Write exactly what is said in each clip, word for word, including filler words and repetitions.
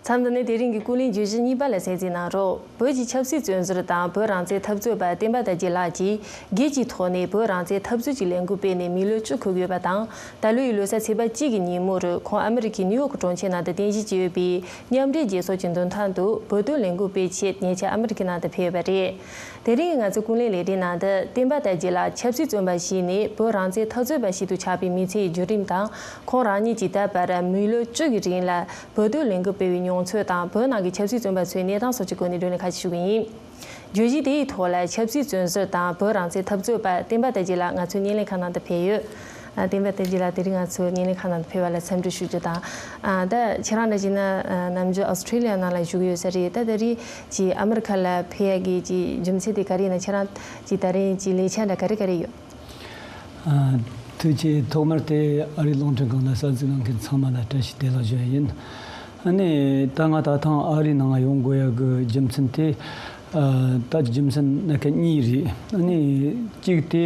མཚམས་འདི་ནས་དེ་རིང་གི་ཀུན་གླེང་བརྗོད་གཞི་གཉིས་པ་ལ་གསན་གཟིགས་གནང་རོགས། བོད་ཀྱི་ཆབ་སྲིད་བཙོན་ཟུར་དང་བོད་རང་བཙན་འཐབ་རྩོད་པ་བསྟན་པ་དར་རྒྱས་ལགས་ཀྱིས་སྒེར་གྱི་ཐོག་ནས་བོད་རང་བཙན་འཐབ་རྩོད་ཀྱི་ལས་འགུལ་སྤེལ་ནས་མི་ལོ་བཅུ་འཁོར་ཡོད་པ་དང་། ད་ལོའི་ལོ་གསར་ཚེས་པ་གཅིག་གི་ཉིན་མོར་ཁོང་ཨ་མི་རི་ཀའི་ནིའུ་ཡོག་གྲོང་ཁྱེར་ནང་དུ་རྟེན་གཞི་བྱས་ཡོད་པའི་མཉམ་འབྲེལ་རྒྱལ་ཚོགས་ཀྱི་མདུན་ཐང་དུ་བོད་དོན་ལས་འགུལ་སྤེལ་ཆེད་ཉེ་ཆར་ཨ་མི་རི་ཀའི་ནང་དུ་ཕེབས་ཡོད་པ་རེད། དེ་རིང་ང་ཚོའི་ཀུན་གླེང་ལས་རིམ་ནང་དུ་བསྟན་པ་དར་རྒྱས་ལགས་ཆབ་སྲིད་བཙོན་པ་ཞིག་ནས་བོད་རང་བཙན་འཐབ་རྩོད་པ་ཞིག་ཏུ་ཆགས་པའི་མི་ཚེའི་བརྒྱུད་རིམ་དང་། ཁོང་རང་ཉིད་ཀྱིས་ད་བར་མི་ལོ་བཅུ་གི་རིང་ལ་བོད་དོན་ལས་འགུལ་སྤེལ་བའི་མྱོང་ཚོར་དང་། བོད་ནང་གི་ཆབ་སྲིད་བཙོན་པ་ཚོའི་གནས་སྟངས་སོགས་ཀྱི་སྐོར་ནས་བགྲོ་གླེང་ཁ་ཤས་ཞུ་གི་ཡིན། བརྗོད་གཞི་དེའི་ཐོག་ལ་ཆབ་སྲིད་བཙོན་ཟུར་དང་བོད་རང་བཙན་འཐབ་རྩོད་པ་བསྟན་པ་དར་རྒྱས་ལགས་ང་ཚོའི་བརྙན་ལེན་ཁང་ནང་དུ་ཕེབས་ཡོད། ཨ། བསྟན་པ་དར་རྒྱས་ལགས་དེ་རིང་ང་ཚོའི་བརྙན་ལེན་ཁང་ནང་དུ་ཕེབས་པ་ལ་འཚམས་འདྲི་ཞུ་རྒྱུ་དང་། ཨ། ད་ཁྱེད་རང་འདྲ་བྱས་ན། ཨ། ནམ་རྒྱུན་ཨོ་སི་ཁྲི་ལི་ཡ་ནང་ལ་བཞུགས་ཡོད་ས་རེད། ད་དེ་རིང་ཅིག་ཨ་མི་རི་ཁ་ལ་ཕེབས་ཡག་གི་ཅིག་རྒྱུ་མཚན་དེ་ག་རེ་ཡིན་ན། ཁྱེད་རང་ཅིག་ད་རིང་ཅིག་ལས་འཆར་འདྲ་ག་རེ་ག་རེ་ཡོད། ཨ། ཐུགས་རྗེ་ཆེ། ཐོག་མར་དེ་ཨ་རིའི་རླུང་འཕྲིན་ཁང་ལ་གསན་གཟིགས་གནང་མཁན་ཚང་མ་ལ་བཀྲ་ཤིས་བདེ་ལེགས་ཞུ་ཡ་ཡིན། ཨ་ནི་ད་ང་ད་ཐེངས་ཨ་རིའི་ནང་ཡོང་དགོས་ཡ་གི་རྒྱུ་མཚན་དེ། ཨ། ད་རྒྱུ་མཚན་སྣ་ཁ་གཉིས་རེད། ཨ་ནི་གཅིག་དེ།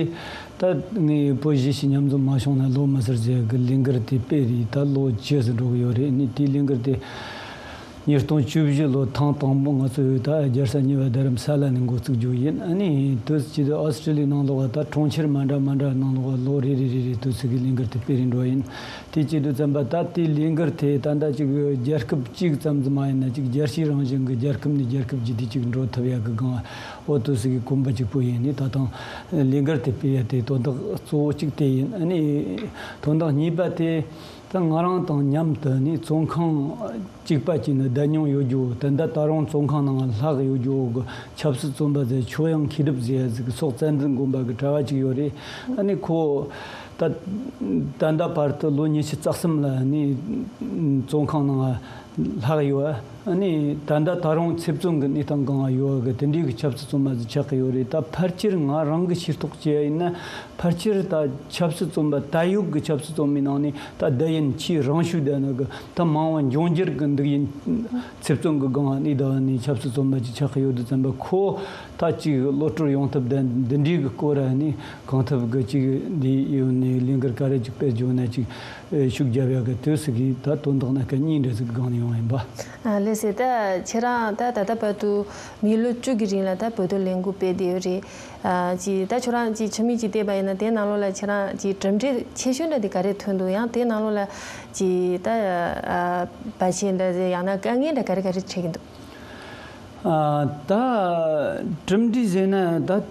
ད་ངས་བོད་གཞིས་བྱེས་མཉམ་འཛོམས་མ་བྱུང་ན་ལོ་མི་སེར་ཟེར་གི་ལས་འགུལ་དེ་སྤེལ་རེད། ད་ལོ་བཅུ་ཙམ་འགྲོ་གི་ཡོད་རེད། ཨ་ནི་དེའི་ལས་འགུལ་དེ་ཉིས་སྟོང་བཅུ་བཞི་ལོ་ཐེངས་དང་པོ་ང་ཚོས་ད་རྒྱལ་ས་གཉིས་པ་རྡ་རམ་ས་ལ་ནས་འགོ་བཙུགས་རྒྱུ་ཡིན། ཨ་ནི་དུས་ཚོད་ཀྱི་ཨོ་སི་ཁྲི་ལི་ཡའི་ནང་ལོགས་ད་གྲོང་ཁྱེར་མ་འདྲ་མ་འདྲ་ནང་ལོགས་ལོ་རེ་རེ་རེ་རེ་དུས་ཚོད་ཀྱི་ལས་འགུལ་དེ་སྤེལ་རེ་འགྲོ་ཡིན། དེ་བྱེད་དུས་ཙམ་པ་ད་དེའི་ལས་འགུལ་དེ་ད་ལྟ་ཅིག་རྒྱལ་ཁབ་གཅིག་ཙམ་ཙམ་མ་ཡིན་ན་ཅིག་རྒྱལ་སྤྱིའི་རང་བཞིན་གྱི་རྒྱལ་ཁབ་ནས་རྒྱལ་ཁབ་བརྒྱུད་དེ་ཅིག་འགྲོ་ཐུབ་ཡག་གི་སྒང་འོ་དུས་ཚོད་ཀྱི་གོམ་པ་གཅིག་པུ་ཡིན་ནི། ད་ཐེངས་ལས་འགུལ་དེ་སྤེལ་ཡ་དེ་དོན་དག་གཙོ་བོ་གཅིག་དེ་ཡིན། ཨ་ནི་དོན་དག་གཉིས་པ་དེ། ད་ང་རང་དང་མཉམ་དུ་ནི་བཙོན་ཁང་གཅིག་པ་གཅིག་ནི་བསྡད་མྱོང་ཡོད་རྒྱུ། ད་ལྟ་ད་རུང་བཙོན་ཁང་ནང་ལྷག་ཡོད་རྒྱུ་གི་ཆབ་སྲིད་བཙོན་པ་ཚོས་ཆོས་དབྱིངས་མཁས་གྲུབ་ཟེར་ཡ་ཟིག་སོག་བཙན་འཛུལ་དགོན་པ་གི་གྲྭ་བ་གཅིག་ཡོད་རེད། ཨ་ནི་ཁོ་ད་ད་ལྟ་བར་དུ་ལོ་ཉི་ཤུ་རྩ་གསུམ་ལ་ནི་བཙོན་ཁང་ནང་ལྷག་ཡོད། ཨ་ནི་ད་ལྟ་ད་རུང་ཚེ་བཙོན་གྱི་གནས་སྟངས་སྒང་ཡོད་གི་དེ་འདྲའི་གི་ཆབ་སྲིད་བཙོན་པ་ཟིག་ཆགས་ཀྱི་ཡོད་རེད། ད་ཕལ་ཆེར་ང་རང་གི་ཤེས་རྟོགས་བྱས་ཡིན་ན། ཕལ་ཆེར་ད་ཆབ་སྲིད་བཙོན་པ་ད་ཡོད་གི་ཆབ་སྲིད་བཙོན་པའི་ནང་ནས་ད་བསྡད་ཡིན་ཆེས་རང་ཤོས་བསྡད་ནི་གི་ད་མང་བ་འབྱུང་འགྱུར་གི་འདུག་ཡིན། ཚེ་བཙོན་གི་སྒང་ནས་ད་ནི་ཆབ་སྲིད་བཙོན་པ་ཅིག་ཆགས་ཀྱི་ཡོད་དུས་ཙམ་པ་ཁོ་ད་ཅིག་གློད་བཀྲོལ་ཡོང་ཐབས་དང་འདི་འདྲའི་གི་སྐོར་ནས་གང་ཐུབ་གི་ཅིག་འདི་ཡོད་ནས་ལས་འགུལ་ག་རེ་ཅིག་སྤེལ་རྒྱུ་ན་ཅིག་ཤུགས་རྒྱབ་ཡག་གི་དུས་སུ་གི་ད་དོན་དག་སྣ་ཁ་གཉིས་འདྲ་ཟིག་སྒང་ནས་ཡོང་ཡིན་པ། ཨ། ལགས་སོ། ད་ཁྱེད་རང་ད་ད་ལྟ་བར་དུ་མི་ལོ་བཅུ་གི་རིང་ལ་ད་བོད་དོན་ལས་འགུལ་སྤེལ་བསྡད་ཡོད་རེད། ཨ། ཅིག་ད་ཁྱོད་རང་ཅིག་ཆུ་མིག་ཅིག་བལྟས་པ་ཡིན་ན་དེའི་ནང་ལོགས་ལ་ཁྱེད་རང་ཅིག་གྲུབ་འབྲས་ཆེ་ཤོས་འདྲ་དེ་ག་རེ་ཐོན་འདུག་ཡང་དེའི་ནང་ལོགས་ལ་ཅིག་ད་ཨ་བར་ཆད་འདྲ་ཡང་ན་དཀའ་ངལ་འདྲ་ག་རེ་ག་རེ་འཕྲད་ཀྱི་འདུག་ཨ། ད་གྲུབ་འབྲས་ཟེར་ན་ད་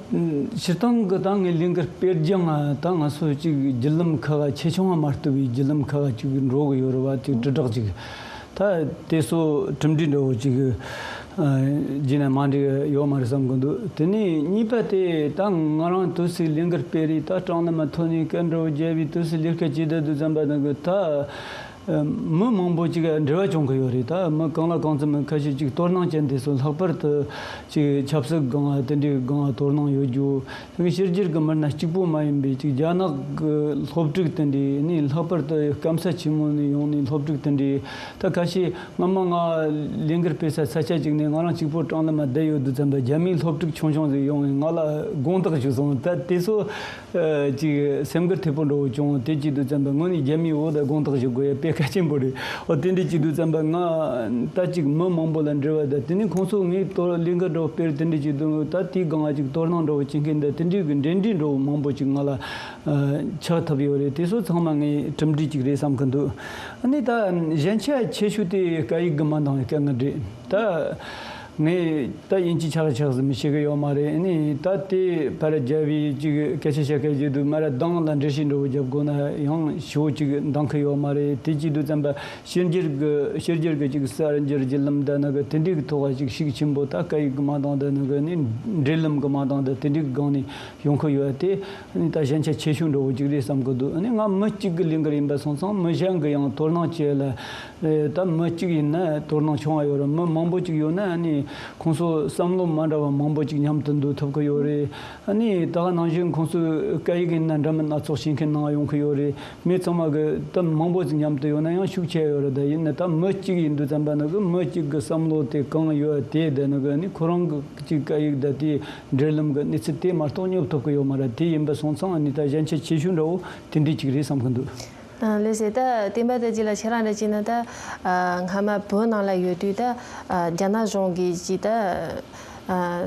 སྤྱིར་བཏང་གི་ད་ངས་ལས་འགུལ་སྤེལ་རྒྱུ་ང་ད་ང་ཚོ་ཅིག་བརྒྱུད་ལམ་ཁག་ཆེ་ཆུང་བ་མ་གཏོགས་པའི་བརྒྱུད་ལམ་ཁག་ཅིག་འགྲོ་གི་ཡོད་རེད་བ། ཅིག་དྲིལ་བསྒྲགས་ཅིག་ད་དེ་ཚོ་གྲུབ་འབྲས་འདྲ་བོ་ཅིག་ཨ། རྗེས་ན་མ་འགྲིག་ཡོད་མ་རེད་བསམ་གི་འདུག་དེ་ནས་གཉིས་པ་དེ་ད་ང་རང་དུས་སུ་ལས་འགུལ་སྤེལ་རེས་ད་སྲང་ལམ་མ་ཐོན་ནས་སྐད་འདྲ་བོ་བརྒྱབ་པའི་དུས་སུ་ལས་ཀ་བྱེད་བསྡད་དུས་ཙམ་པ་ནང་གི་ད་མི་མང་པོ་ཅིག་འབྲེལ་བ་བྱུང་གི་ཡོད་རེད། ད་མི་གང་ལ་གང་འཚམ་ཁ་ཤས་ཅིག་དོ་སྣང་ཅན་དེ་ཚོ་ལྷག་པར་དུ་ཅིག་ཆབ་སྲིད་སྒང་དེ་འདྲའི་སྒང་དོ་སྣང་ཡོད་རྒྱུ། དེ་གི་ཕྱི་རྒྱལ་གི་མི་སྣ་གཅིག་པོ་མ་ཡིན་པའི་ཅིག་རྒྱ་ནག་གི་སློབ་ཕྲུག་དེ་འདྲའི་ནི་ལྷག་པར་དུ་སྐམ་ས་ཆེན་མོ་ནས་ཡོང་ནས་སློབ་ཕྲུག་དེ་འདྲའི་ད་ཁ་ཤས་སྔ་མ་ང་ལས་འགུལ་སྤེལ་ས་ས་ཆ་ཅིག་ནས་ང་རང་གཅིག་པོ་སྲང་ལམ་མ་བསྡད་ཡོད་དུས་ཙམ་པ་རྒྱ་མིའི་སློབ་ཕྲུག་ཆུང་ཆུང་ཟིག་ཡོང་ནས་ང་ལ་དགོངས་དག་ཞུས་སོང་། ད་དེ་ཚོ་ཅིག་སེམས་འགུལ་ཐེབས་པོ་འདྲ་བོ་བྱུང་། དེ་བྱེད་དུས་ཙམ་པ་དངོས་གནས་རྒྱ་མིའི་འོག་ད་དགོངས་དག་ཞུ་དགོས་ཡ་དཔེ་གལ་ཆེན་པོ་རེད། འོ་དེ་འདྲ་བྱེད་དུས་ཙམ་པ་ང་ད་ཅིག་མི་མང་པོ་ལ་འབྲེལ་བ་ད་དེ་ནས་ཁོང་ཚོ་ངས་དོ་ལས་འགུལ་འདྲ་བོ་སྤེལ་དེ་འདྲ་བྱེད་དུས་ད་དེའི་སྒང་ཅིག་དོ་སྣང་འདྲ་བོ་བྱེད་མཁན་ད་དེ་འདྲའི་གི་འབྲེལ་འདྲིས་འདྲ་བོ་མང་པོ་ཅིག་ང་ལ་ཆགས་ཐུབ་ཡོད་རེད། དེ་ཚོ་ཚང་མ་ངའི་གྲུབ་འབྲས་ཅིག་རེད་བསམ་གི་འདུག་ཨ་ནི་ད་ཞན་ཆ་ཆེ་ཤོས་དེ་སྐད་ཡིག་གི་མ་འདང་བའི་དཀའ་ངལ་རེད། ད་ངས་ད་དབྱིན་ཇི་ཆག་ཆག་ཟིག་མི་ཤེས་གི་ཡོད་མ་རེད། ཨ་ནི་ད་དེ་ཕར་རྒྱབ་བི་ཅིག་སྐད་ཆ་བཤད་སྐད་བརྗོད་དུས་མ་ར་གདངས་ལ་འགྲེལ་བཤད་འདྲ་བོ་རྒྱབ་དགོས་ན་ཡང་ཞེ་པོ་ཅིག་འདང་གི་ཡོད་མ་རེད། དེ་བྱེད་དུས་ཙམ་པ་ཕྱི་རྒྱལ་གི་ཕྱི་རྒྱལ་གི་ཅིག་གསར་འགྱུར་བརྒྱུད་ལམ་ད་ནི་གི་དེ་འདྲའི་གི་ཐོག་ཅིག་ཤུགས་ཆེན་པོ་ད་སྐད་ཡིག་གི་མ་འདང་ད་ནི་གི་ནི་འབྲེལ་ལམ་གི་མ་འདང་ད་དེ་འདྲའི་གི་སྒང་ནས་ཡོང་གི་ཡོད་དེ། ཨ་ནི་ད་ཞན་ཆ་ཆེ་ཤོས་འདྲ་བོ་ཅིག་རེད་བསམ་གི་འདུག་ཨ་ནི་ང་མི་གཅིག་གི་ལས་འགུལ་ཡིན་པ་སོང་ཙང་མི་གཞན་གི་ཡང་དོ་སྣང་བྱེད་ལ། ཨེ། ད་མི་གཅིག་ཡིན་ན་དོ་སྣང་ཆུང་བ་ཡོད་རེད། མི་མང་པོ་ཅིག་ཡོད་ན་ཨ་ནི་ཁོང་ཚོ་བསམ་བློ་མ་འདྲ་བ་མང་པོ་ཅིག་མཉམ་དུ་འདུ་ཐུབ་ཀྱི་ཡོད་རེད། ཨ་ནི་ད་ག་ནང་བཞིན་ཁོང་ཚོས་སྐད་ཡིག་ཡིན་ན་འདྲ་མིན་སྣ་ཚོགས་ཤེས་མཁན་ནང་ཡོང་གི་ཡོད་རེད། མི་ཚང་མ་གི་ད་མང་པོ་ཅིག་མཉམ་དུ་ཡོད་ན་ཡང་ཤུགས་ཆེ་ཡོད་རེད། ད་ཡིན་ན་ད་མི་གཅིག་ཡིན་དུས་ཙམ་པ་ནི་གི་མི་གཅིག་གི་བསམ་བློ་དེ་གང་ཡོད་དེ་ད་ནི་གི་ཨ་ནི་ཁོ་རང་གི་གཅིག་སྐད་ཡིག་ད་དེ་འབྲེལ་ལམ་གི་གནས་ཚུལ་དེ་མ་གཏོགས་སྙོབ་ཐུབ་ཀྱི་ཡོད་མ་རེད། དེ་ཡིན་པ་སོང་ཙང་ཨ་ནི་ད་ཞན་ཆ་ཆེ་ཤོས་འདྲ་བོ་དེ་འདྲའི་ཅིག་རེད་བསམ་གི་འདུག་ལགས་སོ། ད་བསྟན་པ་དར་རྒྱས་ལགས་ཁྱེད་རང་འདྲ་བྱས་ན་ད་སྔ་མ་བོད་ནང་ལ་ཡོད་དུས་ད་རྒྱ་ནག་གཞུང་གིས་ཅིག་ད་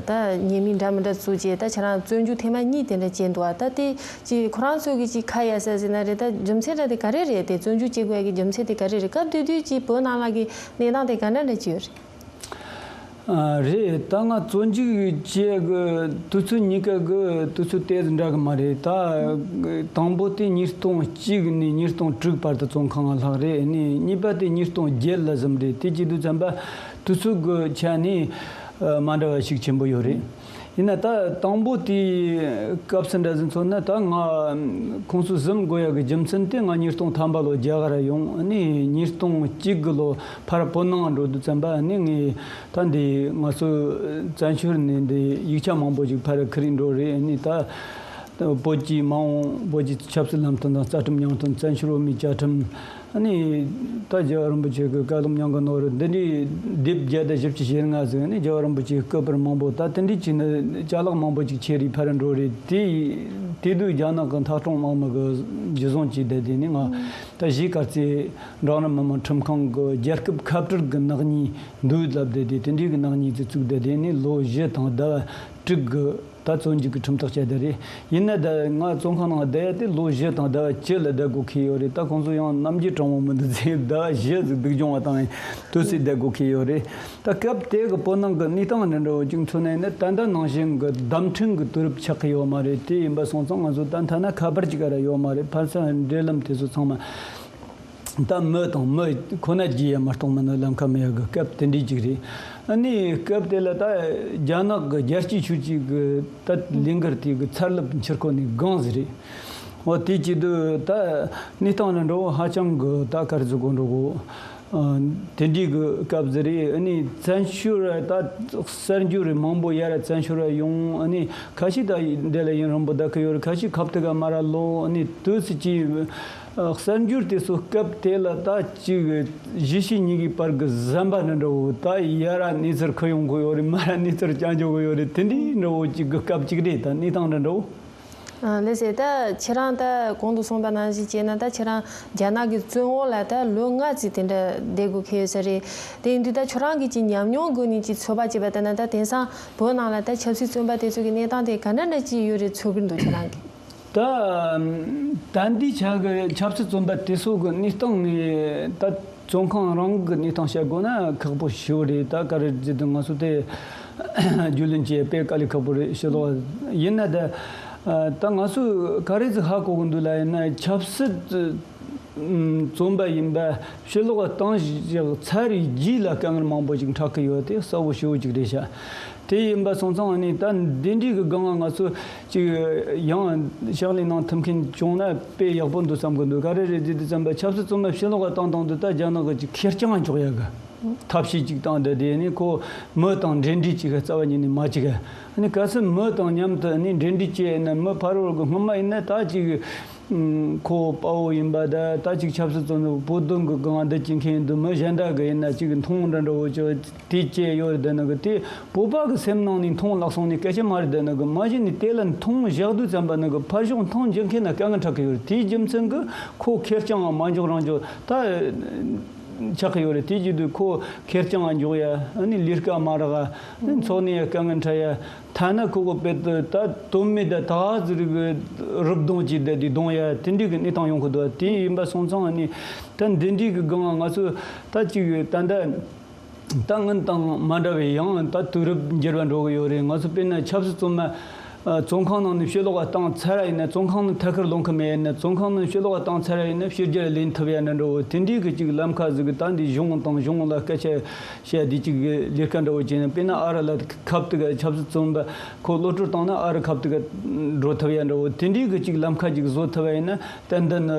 ད་ཉེས་མིང་འདྲ་མི་འདྲ་བཙུགས་བྱས་ད་ཁྱེད་རང་བཙོན་འཇུག་ཐེངས་མ་གཉིས་དེ་འདྲ་བྱས་འདུག་ད་དེ་ཅིག་ཁོ་རང་ཚོ་གིས་ཅིག་ཁ་གཡར་ས་ཟེར་ན་རེད། ད་རྒྱུ་མཚན་འདྲ་དེ་ག་རེ་རེད། དེ་བཙོན་འཇུག་བྱེད་དགོས་ཡ་གི་རྒྱུ་མཚན་དེ་ག་རེ་རེད། སྐབས་དེ་དུས་ཅིག་བོད་ནང་ལ་གི་གནས་སྟངས་དེ་ག་འདྲ་འདྲ་ཅིག་ཡོད་རེད། ཨ། རེད། ད་ང་བཙོན་འཇུག་བྱས་གི་དུས་ཚོད་གཉིས་ཀ་གི་དུས་ཚོད་ཏོག་ཙམ་འདྲ་གི་མ་རེད། ད་དང་པོ་དེ་ཉིས་སྟོང་གཅིག་ནས་ཉིས་སྟོང་དྲུག་བར་དུ་བཙོན་ཁང་ལ་ལྷག་རེད། ཨ་ནི་གཉིས་པ་དེ་ཉིས་སྟོང་བརྒྱད་ལ་ཟིན་རེད། དེ་བྱེད་དུས་ཙམ་པ་དུས་ཚོད་གི་ཆ་ནས་ཨ་མ་འདྲ་བ་ཞིག་ཆེན་པོ་ཡོད་རེད། ཡིན་ན་ད་དང་པོ་དེའི་སྐབས་སུ་འདྲ་ཟིན་ཚོད་ན་ད་ང་ཁོང་ཚོ་ཟིན་དགོས་ཡ་གི་རྒྱུ་མཚན་དེ་ང་ཉིས་སྟོང་ཐམ་པ་ལོ་རྒྱ་གར་ཡོང་། ཨ་ནི་ཉིས་སྟོང་གཅིག་གི་ལོ་ཕར་བོད་ནང་འགྲོ་དུས་ཙམ་པ་ཨ་ནི་ངས་ད་འདི་ང་ཚོ་བཙན་བྱོལ་ནས་འདི་ཡིག་ཆ་མང་པོ་ཞིག་ཕར་ཁུར་འགྲོ་རེད། ཨ་ནི་ད་བོད་ཀྱི་མ་འོངས་བོད་ཀྱི་ཆབ་སྲིད་ལམ་སྟོན་དང་རྩ་ཁྲིམས་ཉམས་ཐོན་བཙན་བྱོལ་བོད་མིའི་བཅའ་ཁྲིམས། ཨ་ནི་ད་རྒྱལ་བ་རིན་པོ་ཆེ་གི་བཀའ་སློབ་མྱང་གི་ནོར་འདི་འདྲའི་དེབ་བརྒྱ་དང་བཞི་བཅུ་ཞེ་ལྔ་ཟིག་ཨ་ནི་རྒྱལ་བ་རིན་པོ་ཆེའི་སྐུ་པར་མང་པོ། ད་དེ་འདྲའི་ཅིག་ནི་ཅ་ལག་མང་པོ་ཅིག་ཁྱེར་རེ་ཕར་འགྲོ་རེད། དེ་དེ་དུས་རྒྱ་ནག་གི་འཐབ་གྲོགས་དམག་མི་གི་འཇུ་བཟུང་བྱས་བསྡད་དེ་ནི་ང་ད་གཞིས་ཀ་རྩེ་འབྲིང་རིམ་མི་དམངས་ཁྲིམས་ཁང་གི་རྒྱལ་ཁབ་ཁ་བྲལ་གི་ནག་ཉེས་འདུག་ལབ་བསྡད་དེ། དེ་འདྲའི་གི་ནག་ཉེས་ཚོ་བཙུགས་བསྡད་དེ་ནི་ལོ་བཞི་དང་ཟླ་བ་དྲུག་གི་ད་བཙོན་འཇུག་གི་ཁྲིམས་ཐག་བཅད་བསྡད་རེད། ཡིན་ན་ད་ང་བཙོན་ཁང་ནང་བསྡད་ཡ་དེ་ལོ་བཞི་དང་ཟླ་བ་བཅུ་ལ་བསྡད་དགོས་ཁེལ་ཡོད་རེད། ད་ཁོང་ཚོ་ཡང་རྣམ་འགྱུར་དྲང་བོ་མི་འདུག་ཟེར། ཟླ་བ་བཞི་ཟིག་སྡུག་སྦྱོང་བ་བཏང་ཡིན་དུས་སུ་བསྡད་དགོས་ཁེལ་ཡོད་རེད། ད་སྐབས་དེ་གི་བོད་ནང་གི་གནས་སྟངས་འདྲ་འདྲ་བོ་ཅིག་མཚོན་ན་ཡིན་ན་ད་ལྟ་ནང་བཞིན་གི་བརྡ་འཕྲིན་གི་དུས་རབས་ཆགས་ཀྱི་ཡོད་མ་རེད། དེ་ཡིན་པ་སོང་ཙང་ང་ཚོ་ད་ཐ་ན་ཁ་པར་ཅིག་ག་ར་ཡོད་མ་རེད། ཕན་ཚུན་འབྲེལ་ལམ་དེ་ཚོ་ཚང་མ། ད་མི་དང་མི་ཁོ་ན་བརྗེ་ཡ་མ་གཏོགས་མིན་ནི་ལམ་ཁ་མེད་ཡ་གི་སྐབས་དེ་འདྲའི་ཅིག་རེད། ཨ་ནི་སྐབས་དེ་ལ་ད་རྒྱ་ནག་གི་རྒྱལ་གཅེས་ཆོས་གཅེས་གི་ད་ལས་འགུལ་དེ་གི་ཚ་རླབས་འཕྱུར་ཁོ་ནས་གང་ཟིག་རེད། འོ་དེ་བྱེད་དུས་ད་གནས་སྟངས་འདྲ་འདྲ་བོ་ཧ་ཅང་གི་ད་ག་རེ་ཟེར་དགོས་འགྲོ་གོ། ཨ། དེ་འདྲའི་གི་སྐབས་ཟིག་རེད། ཨ་ནི་བཙན་བྱོལ་ར་ད་གསར་འབྱོར་རེ་མང་པོ་ཡར་བཙན་བྱོལ་ར་ཡོང་། ཨ་ནི་ཁ་ཤས་ད་འདི་ལ་ཡུན་རིང་པོ་བསྡད་ཀྱི་ཡོད་རེད། ཁ་ཤས་ཁ་ཐུག་ག་མར་ར་ལོག་ཨ་ནི་དུས་སུ་ཅི། ཨ། གསར་འབྱོར་དེ་ཚོ་སྐབས་དེ་ལ་ད་ཅིག་གཞིས་བྱེས་གཉིས་ཀའི་བར་གྱི་ཟམ་པ་འདྲ་འདྲ་བོ་ད་ཡར་གནས་ཚུལ་ཁུར་ཡོང་གི་ཡོད་རེད། མར་གནས་ཚུལ་རྐྱང་འཇོག་གི་ཡོད་རེད། དེ་འདྲའི་འདྲ་བོ་ཅིག་གི་སྐབས་ཅིག་རེད། ད་གནས་སྟངས་འདྲ་འདྲ་བོ། ཨ། ལགས་སེ། ད་ཁྱེད་རང་ད་གོང་དུ་གསུངས་པ་ནང་བཞིན་བྱས་ན་ད་ཁྱེད་རང་རྒྱ་ནག་གི་བཙོན་འོག་ལ་ད་ལོ་ལྔ་ཙམ་དེ་འདྲ་བསྡད་དགོས་ཁེལ་ཡོད་ས་རེད། དེ་ཡིན་དུས་ད་ཁྱོད་རང་གིས་ཅིག་ཉམས་མྱོང་སྒོ་ནས་ཅིག་ཚོད་དཔག་བྱས་པ་ལྟར་ན་ད་དེང་སང་བོད་ནང་ལ་ད་ཆབ་སྲིད་བཙོན་པ་དེ་ཚོ་གི་གནས་སྟངས་དེ་ག་འདྲ་འདྲ་ཅིག་ཡོད་རེད་ཚོར་གི་འདུག་ཁྱེད་རང་གིས། ད་ད་འདི་ཆ་གི་ཆབ་སྲིད་བཙོན་པ་དེ་ཚོ་གི་གནས་སྟངས་ནི་ད་བཙོན་ཁང་རང་གི་གནས་སྟངས་བཤད་དགོས་ན་ཁག་པོ་ཞེ་པོ་རེད། ད་ག་རེ་ཟེར་དུས་ང་ཚོ་དེ་རྒྱུས་ལོན་བྱེད་དཔེ་དཀའ་ལས་ཁག་པོ་རེད། ཕྱི་ལོགས་ཡིན་ན་ད་ད་ང་ཚོས་ག་རེ་ཟིག་ཧ་གོ་གི་འདུག་ལབ་ཡིན་ན་ཆབ་སྲིད་བཙོན་པ་ཡིན་པ་ཕྱི་ལོགས་བཏང་བཞག་ཚར་བའི་རྗེས་ལ་དཀའ་ངལ་མང་པོ་ཞིག་འཕྲད་ཀྱི་ཡོད། དེ་གསལ་པོ་ཞེ་པོ་ཅིག་རེད་ཤག་དེ་ཡིན་པ་སོང་ཙང་ནི་ད་འདི་འདྲའི་གི་སྒང་ང་ཚོ་ཅིག་ཡང་ཕྱག་ལས་གནང་ཐུབ་མཁན་བྱུང་ན་དཔེ་ཡག་པོ་འདུག་བསམ་གི་འདུག་ག་རེ་རེད་ཟེར་དུས་ཙམ་པ་ཆབ་སྲིད་བཙོན་པ་ཕྱི་ལོགས་ལ་བཏང་བཏང་དུས་ད་རྒྱ་ནག་གི་ཅིག་ཁེར་རྐྱང་འཇོག་ཡ་གི་ཐབས་ཤེས་ཅིག་བཏང་བསྡད་དེ་ནི་ཁོ་མི་དང་འབྲེལ་འདྲིས་ཅིག་རྩ་བ་ཉིད་ནས་མ་བྱེད་གི། ནི་གལ་སྲིད་མི་དང་མཉམ་དུ་ནི་འབྲེལ་འདྲིས་བྱས་ན་མི་ཕ་རོལ་གི་སྔོན་མ་ཡིན་ན་ད་ཅིག་ཁོ་དཔའ་བོ་ཡིན་པ་ད་ད་ཅིག་ཆབ་སྲིད་བཙོན་ནི་བོད་དོན་གི་སྒང་འདི་བྱེད་མཁན་ཡིན་དུས་མི་གཞན་དག་གི་ཡིན་ན་ཅིག་མཐོང་འདྲ་འདྲ་བོ་ཅིག་དེ་བྱས་ཡོད་རེད་ནི་གི། དེ་བོད་པ་གི་སེམས་ནང་ནས་མཐོང་བརླག་སོང་ནི་སྐད་ཆ་མ་རེད་ནི་གི། མ་གཞི་ནས་དེ་ལ་མཐོང་བཞག་དུས་ཙམ་པ་ནི་གི་ཕར་ཕྱོགས་མཐོང་རྒྱུ་མཁན་ལ་དཀའ་ངལ་འཕྲད་གི་ཡོད་རེད། དེའི་རྒྱུ་མཚན་གི་ཁོ་ཁེར་རྐྱང་མ་འཇོག་རང་འཇོག་ད་ཆགས་གི་ཡོད་རེད། དེ་བྱེད་དུས་ཁོ་ཁེར་རྐྱང་འཇོག་ཡ་ནི་ལས་ཀ་མ་རག་ཚོགས་ནས་དཀའ་ངལ་འཕྲད་ཡ། ཐ་ན་ཁོ་གི་དཔེ་དེ་ད་དོན་མེད་ད་ད་ཟེར་གི་རུབ་རྡུང་བྱས་བསྡད་དེ་རྡུང་ཡ་དེ་འདྲའི་གི་གནས་སྟངས་ཡོང་གི་འདུག་དེ་ཡིན་པ་སོང་ཙང་ནི་ད་འདི་འདྲའི་གི་སྒང་ང་ཚོ་ད་ཅིག་ད་ད་ད་སྔོན་དང་མ་འདྲ་བའི་ཡང་ད་དུས་རབས་འགྱུར་བ་འགྲོ་གི་ཡོད་རེད། ང་ཚོ་དཔེར་ན་ཆབ་སྲིད་བཙོན་མ་བཙོན་ཁང་ནང་ནས་ཕྱི་ལོགས་ལ་བཏང་ཚར་ཡིན་ན་བཙོན་ཁང་ནང་ཐད་ཀར་ལོག་གི་མེད་ཡིན་ན་བཙོན་ཁང་ནང་ཕྱི་ལོགས་ལ་བཏང་ཚར་ཡིན་ན་ཕྱི་རྒྱལ་ལེན་ཐུབ་ཡ་འདྲ་འགྲོ་དེ་འདྲའི་གི་ཅིག་ལམ་ཁ་ཟིག་གི་ད་འདི་གཞུང་དང་གཞུང་ལ་སྐད་ཆ། བཤད་དེ་གཅིག་ལས་ཀ་འདྲ་བོ་བྱས་ན་དཔེར་ན་ཨ་རི་ལ་ཁབ་ཏུ་ག་ཆབ་སྲིད་བཙོན་པ་ཁོ་གློད་བཀྲོལ་བཏང་ན་ཨ་རི་ཁབ་ཏུ་ག་འགྲོ་ཐུབ་ཡ་འདྲ་བོ་དེ་འདྲའི་གི་གཅིག་ལམ་ཁ་གཅིག་བཟོ་ཐུབ་པ་ཡིན་ན་ཏན་ཏན་ནི་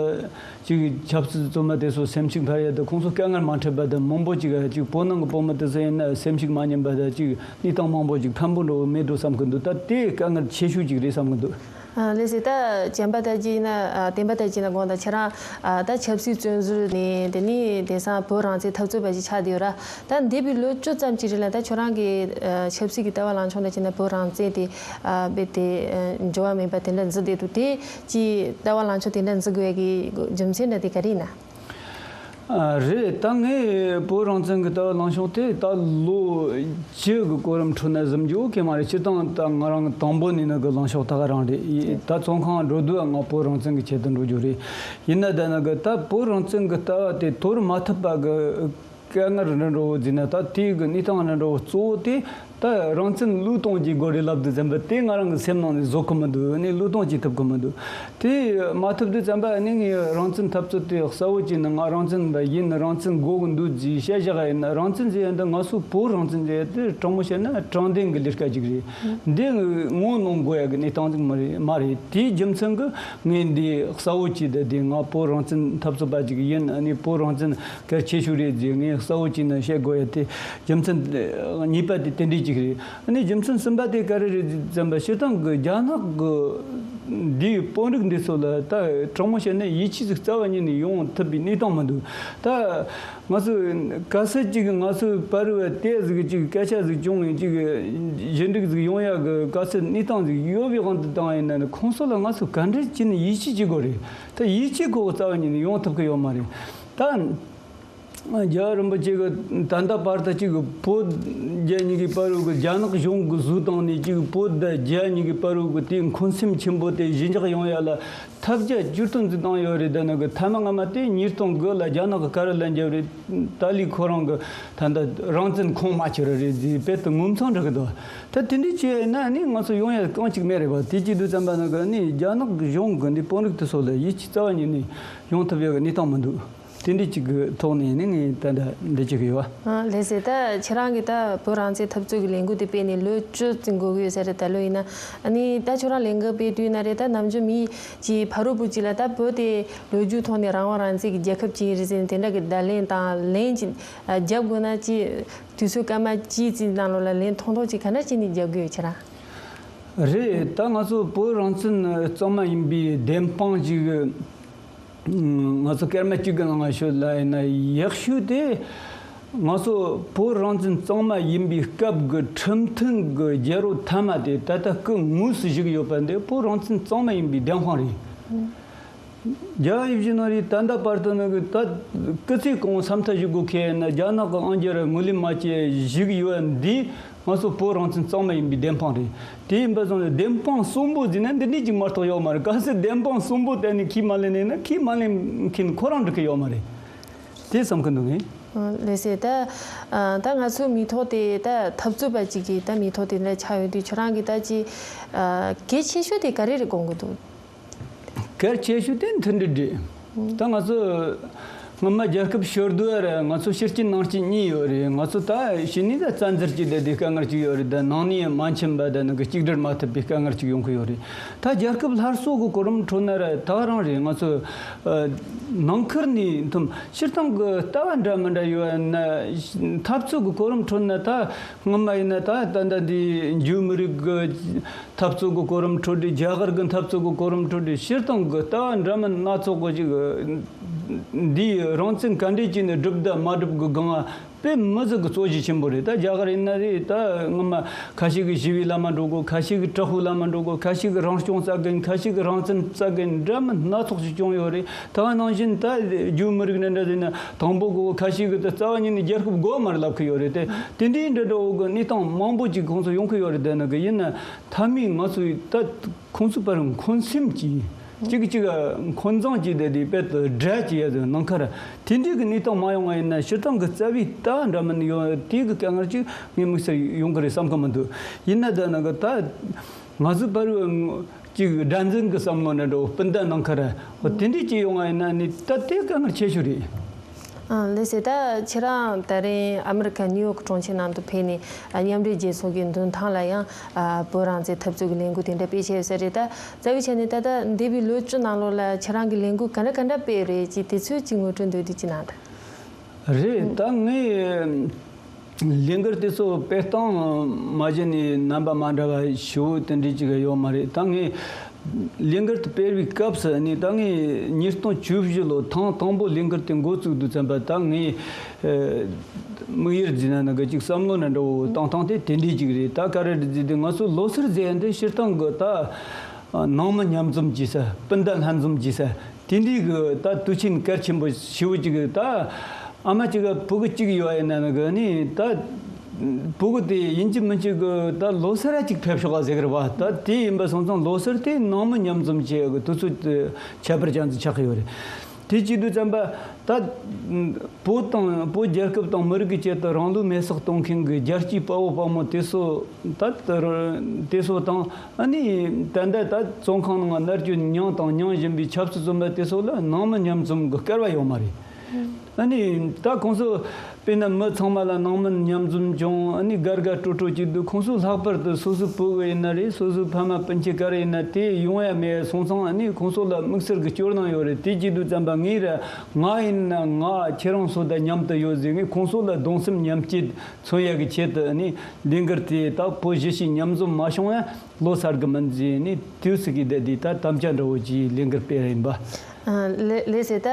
གཅིག་ཆབ་སྲིད་བཙོན་པ་དེ་ཚོ་སེམས་ཤུགས་འཕར་ཡ་དང་ཁོང་ཚོ་དཀའ་ངལ་མ་འཕྲད་པ་དང་མང་པོ་གཅིག་གཅིག་བོད་ནང་གི་བོད་མི་དེ་ཚོ་ཡིན་ན་སེམས་ཤུགས་མ་ཉམས་པ་དང་གཅིག་གནས་སྟངས་མང་པོ་གཅིག་ཕན་པོ་འདྲ་བོ་མེད་འགྲོ་བསམ་གི་འདུག་ད་དེ་དཀའ་ངལ་ཆེ་ཤོས་གཅིག་རེད་བསམ་གི་འདུག་ཨ། ལགས་སོ། ད་བྱམས་པ་ལྟ་ཅི་ན། ཨ། བསྟན་པ་ལྟ་ཅི་ན་དགོངས་དག་ཁྱེད་རང་། ཨ། ད་ཆབ་སྲིད་བཙོན་ཟུར་ནས་དེ་ནས་དེང་སང་བོད་རང་བཙན་འཐབ་རྩོད་པ་ཞིག་ཆགས་བསྡད་ཡོད་ར། ད་འདས་པའི་ལོ་བཅུ་ཙམ་གྱི་རིང་ལ་ད་ཁྱོད་རང་གི། ཨ། ཆབ་སྲིད་ཀྱི་ལྟ་བ་ལངས་ཕྱོགས་ལ་བྱས་ན་བོད་རང་བཙན་དེ། ཨ། རྦད་དེ། ཨ། འགྱུར་བ་མེད་པ་དེ་འདྲ་འཛིན་བསྡད་འདུག་དེ་ཅི་ལྟ་བ་ལངས་ཕྱོགས་དེ་འདྲ་འཛིན་དགོས་ཡ་གི་རྒྱུ་མཚན་འདྲ་དེ་ག་རེ་ཡིན་ན། ཨ། རེད། ད་ངས་བོད་རང་བཙན་གྱི་ལྟ་བ་ལངས་ཕྱོགས་དེ་ད་ལོ་བཅུ་གི་གོ་རིམ་ཁྲོད་ན་ཟིན་རྒྱུ་གི་མ་རེད། སྤྱིར་བཏང་ད་ང་རང་དང་པོ་ནས་ནི་གི་ལངས་ཕྱོགས་ད་ག་རང་རེད། ད་བཙོན་ཁང་འགྲོ་དུས་ང་བོད་རང་བཙན་གྱི་ཆེད་དུ་འགྲོ་རྒྱུ་རེད། ཡིན་ན་ད་ནི་གི་ད་བོད་རང་བཙན་གྱི་ལྟ་བ་དེ་དོར་མ་ཐུབ་པ་གི་དཀའ་ངལ་འདྲ་འདྲ་བོ་འཛིན་ན། ད་དེའི་གི་གནས་སྟངས་འདྲ་འདྲ་བོ་གཙོ་བོ་དེ། ད་རང་བཙན་བློས་གཏོང་བྱེད་དགོས་རེད་ལབ་དུས་ཙམ་པ་དེ་ང་རང་གི་སེམས་ནང་ནས་བཟོད་ཁོམ་མི་འདུག་ནས་བློས་གཏོང་བྱེད་ཐུབ་ཁོམ་མི་འདུག་དེ་མ་ཐུབ་དུས་ཙམ་པ་ནི་ངས་རང་བཙན་འཐབ་རྩོད་དེ་གསལ་བོ་བྱས་ནས་ང་རང་བཙན་པ་ཡིན། རང་བཙན་དགོས་ཀྱི་འདུག་ཅེས་བཤད་བཞག་ཡིན་ན། རང་བཙན་ཟེར་ཡ་འདི་ང་ཚོ་བོད་རང་བཙན་ཟེར་ཡ་དེ་དྲང་མོ་བཤད་ན་དྲང་བདེན་གྱི་ལས་ཀ་ཅིག་རེད། འདི་ངོ་གནོང་དགོས་ཡ་གི་གནས་སྟངས་ཅིག་མ་རེད། མ་རེད། དེའི་རྒྱུ་མཚན་གྱིས་ངས་འདི་གསལ་བོ་བྱས་ཏེ། འདི་ང་བོད་རང་བཙན་འཐབ་རྩོད་པ་ཅིག་ཡིན། ཨ་ནི་བོད་རང་བཙན་གལ་ཆེ་ཤོས་རེད་ཟེར་ངས་གསལ་བོ་བྱས་ནས་བཤད་དགོས་ཡ་དེ་རྒྱུ་མཚན་གཉིས་པ་དེ་དེ་འདྲའི་ཅིག་རེད། ཨ་ནི་རྒྱུ་མཚན་གསུམ་པ་དེ་ག་རེ་རེད་ཟེར་ཙམ་པ། སྤྱིར་བཏང་གི་རྒྱ་ནག་གི་འདིའི་དཔོན་རིགས་འདི་ཚོ་ལ་ད་དྲང་མོ་བཤད་ན་ཡིད་ཆེས་ཟིག་རྩ་བ་ཉིད་ནས་ཡོང་ཐུབ་པའི་གནས་སྟངས་མི་འདུག་ད་ང་ཚོ་གལ་སྲིད་ཅིག་ང་ཚོའི་བར་བའི་དེ་ཟིག་ཅིག་སྐད་ཆ་ཟིག་བྱུང་ཡིན། ཅིག་ཞི་འགྲིག་ཟིག་ཡོང་ཡ་གི་གལ་སྲིད་གནས་སྟངས་ཟིག་ཡོད་པའི་དབང་དུ་བཏང་ཡིན་ན་ནི། ཁོང་ཚོ་ལ་ང་ཚོ་ག་འདྲ་བྱས་ནས་ཡིད་ཆེས་བྱེད་དགོས་རེད། ད་ཡིད་ཆེས་ཁོ་རྩ་བ་ཉིད་ནས་ཡོང་ཐུབ་ཀྱི་ཡོད་མ་རེད། ད་རྒྱལ་བ་རིན་པོ་ཆེ་གི་ད་ལྟ་བར་དུ་ཅིག་བོད་རྒྱ་གཉིས་ཀྱི་བར་བའི་གི་རྒྱ་ནག་གཞུང་གི་བཟོས་བཏང་ནས། ཅིག་བོད་དང་རྒྱ་གཉིས་ཀྱི་བར་བའི་གི་དེའི་འཁོན་སེམས་ཆེན་པོ་དེ་ཞི་འཇགས་ཡོང་ཡ་ལ་ཐབས་བརྒྱ་ཇུས་སྟོང་ཟིག་བཏང་ཡོད་རེད། ད་ནི་གི་ཐ་མ་སྔ་མ་དེ་ཉིས་སྟོང་དགུ་ལ་རྒྱ་ནག་གི་ཀ་ར་ལ་འཇབ་རེད། ཏཱ་ལི་ཁོ་རང་གི་ད་ལྟ་རང་བཙན་ཁོངས་མ་ཆུད་རེད་ཟེར་དཔེ་དེ་ངོ་མཚང་འདྲ་གི་འདུག་ད་དེ་འདྲའི་བྱས་ན་ནི་ང་ཚོ་ཡོང་ཡ་རྐང་གཅིག་མེད་རེད་པ། དེ་བྱེད་དུས་ཙམ་པ་ནི་གི་ནི་རྒྱ་ནག་གི་གཞུང་གི་འདི་དཔོན་རིགས་དེ་ཚོ་ལ་ཡིད་ཆེས་རྩ་བ་ཉིད་ནས་ཡོང་ཐུབ་ཡ་གི་གནས་སྟངས་མི་འདུག་དེ་འདྲའི་གཅིག་གི་ཐོག་ནས་ནི་ངས་ད་ལྟ་འདི་བྱེད་གི་ཡོད། ཨ། ལགས་སོ། ད་ཁྱེད་རང་གིས་ད་བོད་རང་བཙན་འཐབ་རྩོད་ཀྱི་ལས་འགུལ་དེ་སྤེལ་ནས་ལོ་བཅུ་ཙམ་འགོར་གི་ཡོད་ས་རེད། ད་ལོ་ཡིན་ན། ཨ་ནི་ད་ཁྱོད་རང་ལས་འགུལ་སྤེལ་དུས་ན་རེད། ད་ནམ་རྒྱུན་མི་གཅིག་ཕ་རོལ་པོ་གཅིག་ལ་ད་བོད་དེ་ལོ་རྒྱུས་ཐོག་ནས་རང་དབང་རང་བཙན་གྱི་རྒྱལ་ཁབ་ཅིག་ཡིན་རེད་ཟེར་ནས་དེ་འདྲ་གི་བརྡ་ལན་དང་ལན་ཅིག་ཨ། རྒྱབ་དགོས་ན། ཅིག་དུས་ཚོད་སྐར་མ་གཅིག་ཙམ་ནང་ལོགས་ལ་ལན་ཐུང་ཐུང་ཅིག་ག་འདྲ་བྱས་ནས་རྒྱབ་གི་ཡོད་ཁྱེད་རང་། རེད། ད་ང་ཚོ་བོད་རང་བཙན་གཙང་མ་ཡིན་པའི་བདེན་དཔང་ཅིག་ང་ཚོ་སྐར་མ་གཅིག་གི་ནང་ང་ཤོད་ལ་ཡིན་ན། ཡག་ཤོས་དེ་ང་ཚོ་བོད་རང་བཙན་གཙང་མ་ཡིན་པའི་སྐབས་ཀྱི་ཁྲིམས་མཐུན་གྱི་རྒྱལ་རབས་མཐའ་མ་དེ་ད་ལྟ་སྐུ་དངོས་སུ་བཞུགས་ཡོད་པ་འདི་བོད་རང་བཙན་གཙང་མ་ཡིན་པའི་བདེན་དཔང་རེད། རྒྱ་ཡིབ་བཞིན་ནོ་རེད། ད་ལྟ་བར་དུ་ནི་གི་ད་སྐུ་ཚེ་གང་བོ་ས་མཐའ་བཞུགས་དགོས་ཁེལ་ན། རྒྱ་ནག་གི་དབང་སྒྱུར་ངོས་ལེན་མ་བྱས་བཞུགས་ཡོད་འདི་ང་ཚོ་བོད་རང་བཙན་གཙང་མ་ཡིན་པའི་བདེན་དཔང་རེད། དེ་ཡིན་པ་སོང་ནས་བདེན་དཔང་གསོན་པོ་ཟེར་ན་འདི་འདྲས་ཅིག་མ་གཏོགས་ཡོད་མ་རེད། གལ་སྲིད་བདེན་དཔང་གསོན་པོ་གཏན་ནས་ཁས་མ་ལེན་ནས་ན། ཁས་མ་ལེན་མཁན་ཁོ་རང་འགྲིག་གི་ཡོད་མ་རེད། དེ་བསམ་གི་འདུག་ངས། ཨ། ལགས་སོ། ད་ཨ། ད་ང་ཚོའི་མི་ཐོག་དེ་ད་འཐབ་རྩོད་པ་གཅིག་གི་ད་མི་ཐོག་དེ་འདྲ་ཆགས་ཡོད་དུས། ཁྱོད་རང་གིས་ད་ཅི་ཨ། གལ་ཆེ་ཤོས་དེ་ག་རེ་རེད་དགོངས་གི་འདུག་གལ་ཆེ་ཤོས་དེ་མཐུན་སྒྲིལ་རེད། ད་ང་ཚོ་སྔོན་མ་རྒྱལ་ཁབ་ཤོར་དུས་ར་ང་ཚོ་ཕྱི་རྐྱེན་ནང་རྐྱེན་གཉིས་ཡོད་རེད། ང་ཚོ་ད་ཕྱི་ནས་ད་བཙན་འཛུལ་གྱི་བསྡད་དེ་དཀའ་ངལ་ཅིག་ཡོད་རེད། ད་ནང་ནས་མ་འཆམ་པ་དང་ནི་གི་གཅིག་སྒྲིལ་མ་ཐུབ་པའི་དཀའ་ངལ་ཅིག་ཡོང་གི་ཡོད་རེད། ད་རྒྱལ་ཁབ་སླར་གསོ་གི་གོ་རིམ་ཁྲོད་ན་ར་ད་ག་རང་རེད། ང་ཚོ་ཨ། ནང་ཁུལ་ནས་འཐམ་སྤྱིར་བཏང་གི་ལྟ་བ་འདྲ་མི་འདྲ་ཡོད་ན། འཐབ་རྩོད་གི་གོ་རིམ་ཁྲོད་ན་ད་སྔོན་མ་ཡིན་ན་ད་ད་ལྟ་འདི་འཇུ་མི་རིགས་གི་འཐབ་རྩོད་ཀྱི་གོ་རིམ་ཁྲོད་དུ། རྒྱ་གར་གྱི་འཐབ་རྩོད་ཀྱི་གོ་རིམ་ཁྲོད་དུ། སྤྱིར་བཏང་གི་ལྟ་བ་འདྲ་མིན་སྣ་ཚོགས་པ་ཞིག་འདིའི་རང་བཙན་ག་འདྲས་བྱས་ནས་སྒྲུབ་དང་མ་སྒྲུབ་ཀྱི་སྒང་ང་དཔེ་མི་སྲིད་ཀྱི་གཙོ་གཞི་ཆེན་པོ་རེད། ད་རྒྱ་གར་ཡིན་ན་རེད། ད་སྔོན་མ་ཁ་ཤས་ཀྱིས་ཞི་བའི་ལམ་མ་འགྲོ་དགོས། ཁ་ཤས་ཀྱིས་དྲག་པོའི་ལམ་མ་འགྲོ་དགོས། ཁ་ཤས་ཀྱིས་རང་སྐྱོང་རྩ་འགེངས། ཁ་ཤས་ཀྱིས་རང་བཙན་རྩ་འགེངས། འདྲ་མིན་སྣ་ཚོགས་ཤིག་བྱུང་ཡོད་རེད། ད་ག་ནང་བཞིན་ད་འཇུ་མི་རིགས་འདྲ་འདྲ་ཟེར་ན་དང་པོ་གོ་ཁ་ཤས་ཀྱིས་ད་རྩ་བ་ཉིད་ནས་རྒྱལ་ཁབ་དགོས་མ་རེད་ལབ་ཀྱི་ཡོད་རེད་དེ། དེ་འདྲའི་འདྲ་འདྲ་བོ་གི་གནས་སྟངས་མང་པོ་ཅིག་ཁོང་ཚོ་ཡོང་གི་ཡོད་རེད། དེ་ནི་གི་ཡིན་ན། མཐའ་མའི་ང་ཚོས་ད་ཁོང་ཚོའི་བར་འཁོན་སེམས་ཀྱིས་གཅིག་གིས་གཅིག་འཁོན་འཛིང་བྱས་ཏེ། དེ་དཔེ་དེ་དགྲ་བྱས་ཡ་དེ་ནང་ཁར་དེ་འདྲའི་གི་གནས་སྟངས་མ་ཡོང་བ་ཡིན་ན། སྤྱིར་བཏང་གི་རྩ་བའི་ལྟ་བ་འདྲ་མིན་ཡོད་དེ་གི་དཀའ་ངལ་ཅིག་ངའི་དམིགས་བསལ་ཡོང་གི་རེད་བསམ་གི་མི་འདུག་ཡིན་ན་ད་ནི་གི་ད་ང་ཚོའི་བར་གཅིག་དགྲར་འཛིན་གི་བསམ་བློ་འདྲ་འདྲ་བོ་སྤུན་ཟླ་ནང་ཁར་འོ་དེ་འདྲའི་ཅིག་ཡོང་བ་ཡིན་ན་ནི་ད་དེ་དཀའ་ངལ་ཆེ་ཤོས་རེད། ཨ། ལགས་སོ། ད་ཁྱེད་རང་ད་རིང་ཨ་མི་རི་ཀ་ནིའུ་ཡོག་གྲོང་ཁྱེར་ནང་དུ་ཕེབས་ནས། ཨ། མཉམ་འབྲེལ་རྒྱལ་ཚོགས་ཀྱི་མདུན་ཐང་ལ་ཡང་། ཨ། བོད་རང་བཙན་འཐབ་རྩོད་ཀྱི་ལས་འགུལ་དེ་འདྲ་སྤེལ་བྱས་ཡོད་ས་རེད། ད་རྩ་བའི་ཆ་ནས་ད་ལྟ་འདས་པའི་ལོ་བཅུ་ནང་ལོགས་ལ་ཁྱེད་རང་གི་ལས་འགུལ་ག་འདྲ་ག་འདྲ་སྤེལ་རེད་ཅེས་དེ་ཚོའི་ཅིག་ངོ་སྤྲོད་འདོད་དུས་ཅི་གནང་དང་། རེད། ད་ངས་ལས་འགུལ་དེ་ཚོ་སྤེལ་སྟངས་མ་གཞི་ནས་རྣམ་པ་མ་འདྲ་བ་ཞེ་པོ་དེ་འདྲའི་ཅིག་ཡོད་མ་རེད། ད་ངས་ ལས་འགུལ་དེ་སྤེལ་བའི་སྐབས་སུ་ནི་ད་ངས་ཉིས་སྟོང་བཅུ་བཞི་ལོ་ཐེངས་དང་པོ་ལས་འགུལ་དེ་འགོ་བཙུགས་དུས་ཙམ་པ། ད་ངས་ཨ་དམིགས་ཡུལ་བརྩིས་ན་ནི་གི་ཅིག་བསམ་བློ་ན་འདྲ་བོ་བཏང་སྟངས་དེ་དེ་འདྲའི་ཅིག་རེད། ད་ག་རེ་རེད་ཟེར་དུས། ང་ཚོ་ལོ་སར་ཟེར་ཡ་འདི་སྤྱིར་བཏང་གི་ད་ནང་མི་མཉམ་འཛོམས་བྱེད་ས། སྤུན་ཟླ་ལྷན་འཛོམས་བྱེད་ས་དེ་འདྲའི་གི་ད་དུས་ཆེན་གལ་ཆེན་པོ་ཞེ་པོ་ཅིག་གི་ད་ཨ་མ་ཅིག་གི་ཕྲུ་གུ་གཅིག་ཡོད་ཡིན་ན་ནི་གི་ནི་ད། ཕྲུ་གུ་དེ་ཡིན་གཅིག་མིན་གཅིག་གི་ད་ལོ་སར་ར་གཅིག་ཕེབས་ཤོག་ཟེར་གི་རེད་བ། ད་དེ་ཡིན་པ་སོང་ཙང་ལོ་སར་དེ་ནང་མི་མཉམ་འཛོམས་བྱེད་གི་དུས་ཚོད་དེ་ཁྱད་པར་ཅན་ཅིག་ཆགས་ཀྱི་ཡོད་རེད། དེ་བྱེད་དུས་ཙམ་པ་ད་བོད་དང་བོད་རྒྱལ་ཁབ་དང་མི་རིགས་ཀྱི་ཆེད་དུ་རང་ལུས་མེར་སྲེག་གཏོང་མཁན་གྱི་རྒྱལ་གཅེས་དཔའ་བོ་དཔའ་མོ་དེ་ཚོ། ད་དེ་ཚོ་དང་ཨ་ནི་ད་ལྟ་ད་བཙོན་ཁང་ནང་མནར་གཅོད་མྱངས་དང་མྱང་བཞིན་པའི་ཆབ་སྲིད་བཙོན་པ་དེ་ཚོ་ལ་ནང་མི་མཉམ་འཛོམས་ཀྱི་སྐལ་བ་ཡོད་མ་རེད། ཨ་ནི་ད་ཁོང་ཚོ་དཔེར་ན་མི་ཚང་མ་ལ་ནང་མི་མཉམ་འཛོམས་བྱུང་། ཨ་ནི་དགའ་དགའ་སྤྲོ་སྤྲོ་བྱེད་དུས། ཁོང་ཚོ་ལྷག་པར་དུ་སོ་སོའི་ཕྲུ་གུ་ཡིན་ན་རེད། སོ་སོའི་ཕ་མ་སྤུན་མཆེད་ག་རེ་ཡིན་ན་དེ་ཡོང་ཡ་མེད་སོང་ཙང་། ཨ་ནི་ཁོང་ཚོ་ལ་དམིགས་བསལ་གྱི་སྐྱོ་སྣང་ཡོད་རེད། དེ་བྱེད་དུས་ཙམ་པ་ངས་ར་ང་ཡིན་ན་ང་ཁྱེད་རང་ཚོ་དང་མཉམ་དུ་ཡོད་ཟེར། ངས་ཁོང་ཚོ་ལ་གདུང་སེམས་མཉམ་སྐྱེད་མཚོན་ཡ་གི་ཆེད་དུ། ཨ་ནི་ལས་འགུལ་དེ་ད་བོད་གཞིས་བྱེས་མཉམ་འཛོམས་མ་བྱུང་ན་ལོ་སར་གི་མིན་ཟེར་ནས་དུས་སུ་གི་བསྡད་དེ་ད་དམ་བཅའ་འདྲ་བོ་ཅིག་ལས་འགུལ་སྤེལ་ཡིན་པ། ཨ། ལེ་ལེ་ཟེར་ད།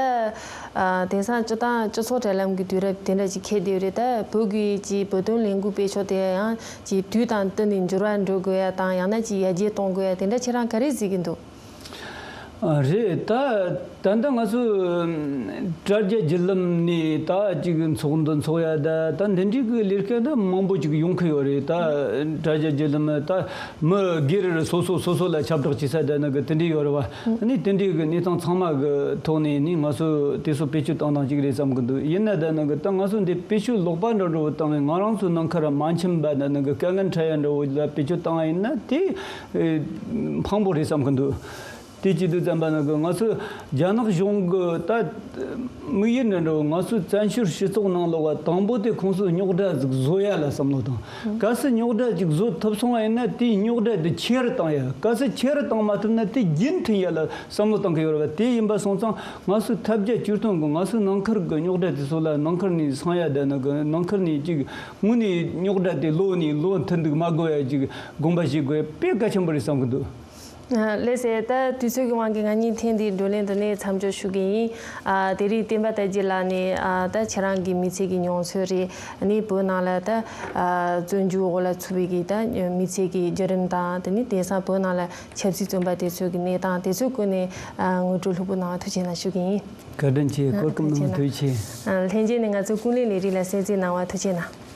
ཨ། དེང་སང་སྤྱི་བཏང་སྤྱི་ཚོགས་དྲ་ལམ་གྱི་དུས་རབས་དེ་འདྲ་ཅིག་འཁེལ་བསྡད་ཡོད་རེད། ད་བོད་ཀྱི་ཅིག་བོད་དོན་ལས་འགུལ་སྤེལ་ཕྱོགས་དེ་ཡང་ཅིག་དུས་དང་བསྟུན་ནས་འགྱུར་བ་འགྲོ་དགོས་ཡ་དང་། ཡང་ན་ཅིག་ཡར་རྒྱས་གཏོང་དགོས་ཡ་དེ་འདྲ་ཁྱེད་རང་ག་རེ་གཟིགས་ཀྱི་འདུག་ཨ། རེད། ད་ད་ལྟ་ང་ཚོ་དྲ་རྒྱ་བརྒྱུད་ལམ་ནས་ད་ཅིག་ཚོགས་འདུ་འཚོགས་ཡ་ད་ད་འདི་འདྲའི་གི་ལས་ཀ་ད་མང་པོ་ཅིག་ཡོང་གི་ཡོད་རེད། ད་དྲ་རྒྱ་བརྒྱུད་ལམ་ད་མི་སྒེར་སོ་སོ་སོ་སོ་ལ་ཁྱབ་བསྒྲགས་བྱེད་ས་ད་ནི་གི་དེ་འདྲའི་ཡོད་རེད་བ། ཨ་ནི་དེ་འདྲའི་གི་གནས་སྟངས་ཚང་མ་གི་ཐོག་ནས་ནི་ང་ཚོ་དེ་ཚོ་བེད་སྤྱོད་བཏང་སྟངས་ཅིག་རེད་བསམ་གི་འདུག་ཡིན་ན་ད་ནི་གི་ད་ང་ཚོ་འདི་བེད་སྤྱོད་ལོག་པ་འདྲ་འདྲ་བོ་བཏང་བས་ང་རང་ཚོ་ནང་ཁུལ་མ་མཁྱེན་པ་ད་ནི་གི་དཀའ་ངལ་འཕྲད་ཡ་འདྲ་བོ་ལ་བེད་སྤྱོད་བཏང་བ་ཡིན་ན་དེ་ཕངས་པོ་རེད་བསམ་གི་འདུག་དེ་བྱེད་དུས་ཙམ་པ་ནི་གི་ང་ཚོ་རྒྱ་ནག་གཞུང་གི་ད་དམིགས་ཡུལ་འདྲ་འདྲ་བོ། ང་ཚོའི་བཙན་བྱོལ་སྤྱི་ཚོགས་ནང་ལོགས་ལ་དང་པོ་དེ་ཁོང་ཚོའི་རྙོག་དྲ་ཟིག་བཟོ་ཡ་ལ་བསམ་བློ་བཏང་། གལ་སྲིད་རྙོག་དྲ་ཅིག་བཟོ་ཐུབ་སོང་བ་ཡིན་ན་དེའི་རྙོག་དྲ་དེ་ཆེ་རུ་བཏང་ཡ། གལ་སྲིད་ཆེ་རུ་བཏང་མ་ཐུབ་ན་དེ་རྒྱུན་མཐུད་ཡ་ལ་བསམ་བློ་བཏང་གི་ཡོད་རེད་བ། དེ་ཡིན་པ་སོང་ཙང་ང་ཚོའི་ཐབས་བརྒྱ་ཇུས་སྟོང་གིས་ང་ཚོའི་ནང་ཁུལ་གི་རྙོག་དྲ་དེ་ཚོ་ལ་ནང་ཁུལ་ནས་སངས་ཡ་ད་ནི་གི་ནང་ཁུལ་ནས་ཅིག་དངོས་ནས་རྙོག་དྲ་དེ་ལོག་ནས་ལོག་མཐུད་འདུག་མ་དགོས་ཡ་ཅིག་དགོངས་པ་བཞེས་དགོས་ཡ་དཔེ་གལ་ཆེན་པོ་རེད་བསམ་གི་འདུག་ལགས་སེ། ད་དུས་ཚོད་ཀྱི་དབང་གིས་ང་གཉིས་ཐེངས་འདིའི་བགྲོ་གླེང་འདི་ནས་མཚམས་འཇོག་ཞུ་གི་ཡིན། ཨ། དེ་རིང་བསྟན་པ་དར་རྒྱས་ལགས་ནས། ཨ། ད་ཁྱེད་རང་གི་མི་ཚེ་གི་མྱོང་ཚོར་རེད། ཨ་ནི་བོད་ནང་ལ་ད། ཨ། བཙོན་འཇུག་འོག་ལ་ཚུད་པའི་གི་ད་མི་ཚེ་གི་བརྒྱུད་རིམ་དང་། དེ་ནི་དེང་སང་བོད་ནང་ལ་ཆབ་སྲིད་བཙོན་པ་དེ་ཚོ་གི་གནས་སྟངས་དེ་ཚོའི་སྐོར་ནས། ཨ། ངོ་སྤྲོད་ལྷུག་པོ་གནང་བ་ཐུགས་རྗེ་གནང་ཞུ་གི་ཡིན། བཀའ་དྲིན་ཆེ། ཨ། གོ་སྐབས་གནང་བ་ཐུགས་རྗེ་ཆེ། ཨ། ལྷན་རྒྱས་ནས་ང་ཚོ་ཀུན་གླེང་ལས་རིགས་ལ་གསན་གཟིགས་གནང་བ་ཐུགས་རྗེ་གནང་།